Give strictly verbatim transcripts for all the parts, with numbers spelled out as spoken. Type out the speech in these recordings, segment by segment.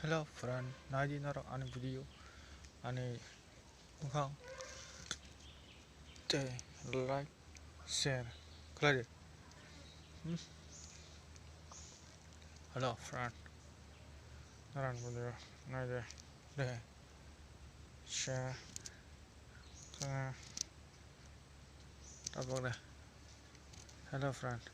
Hello friend, naidi norok ani video, ani bukhang tei like, share khlai di. Hmm? Hello friend, norok video naidi de, share khlai tabok de. Hello friend.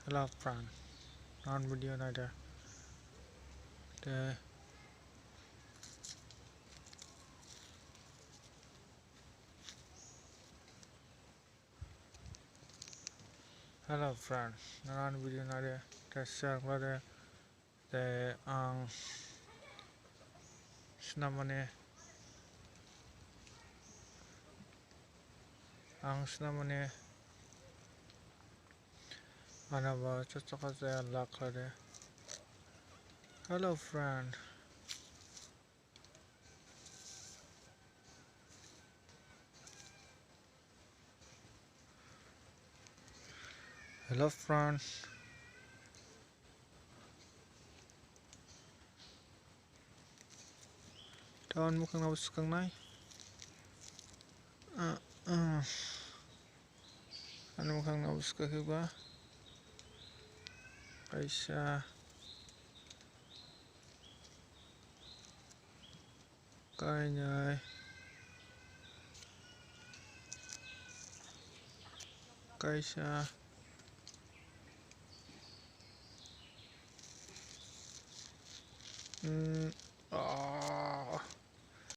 Hello friend, non video naida. Te Hello friend, nanan video nare te share khlai de, te ang swnamani, ang swnamani ano bo chokchok khe like khlai de. Hello friend. Hello friend. Tabok ani mukhang nabo swkang nai. Ah, ah. Ani mukhang nabo swkang khe ba kaisa. Kainai. Kaisa. Hmm, ah.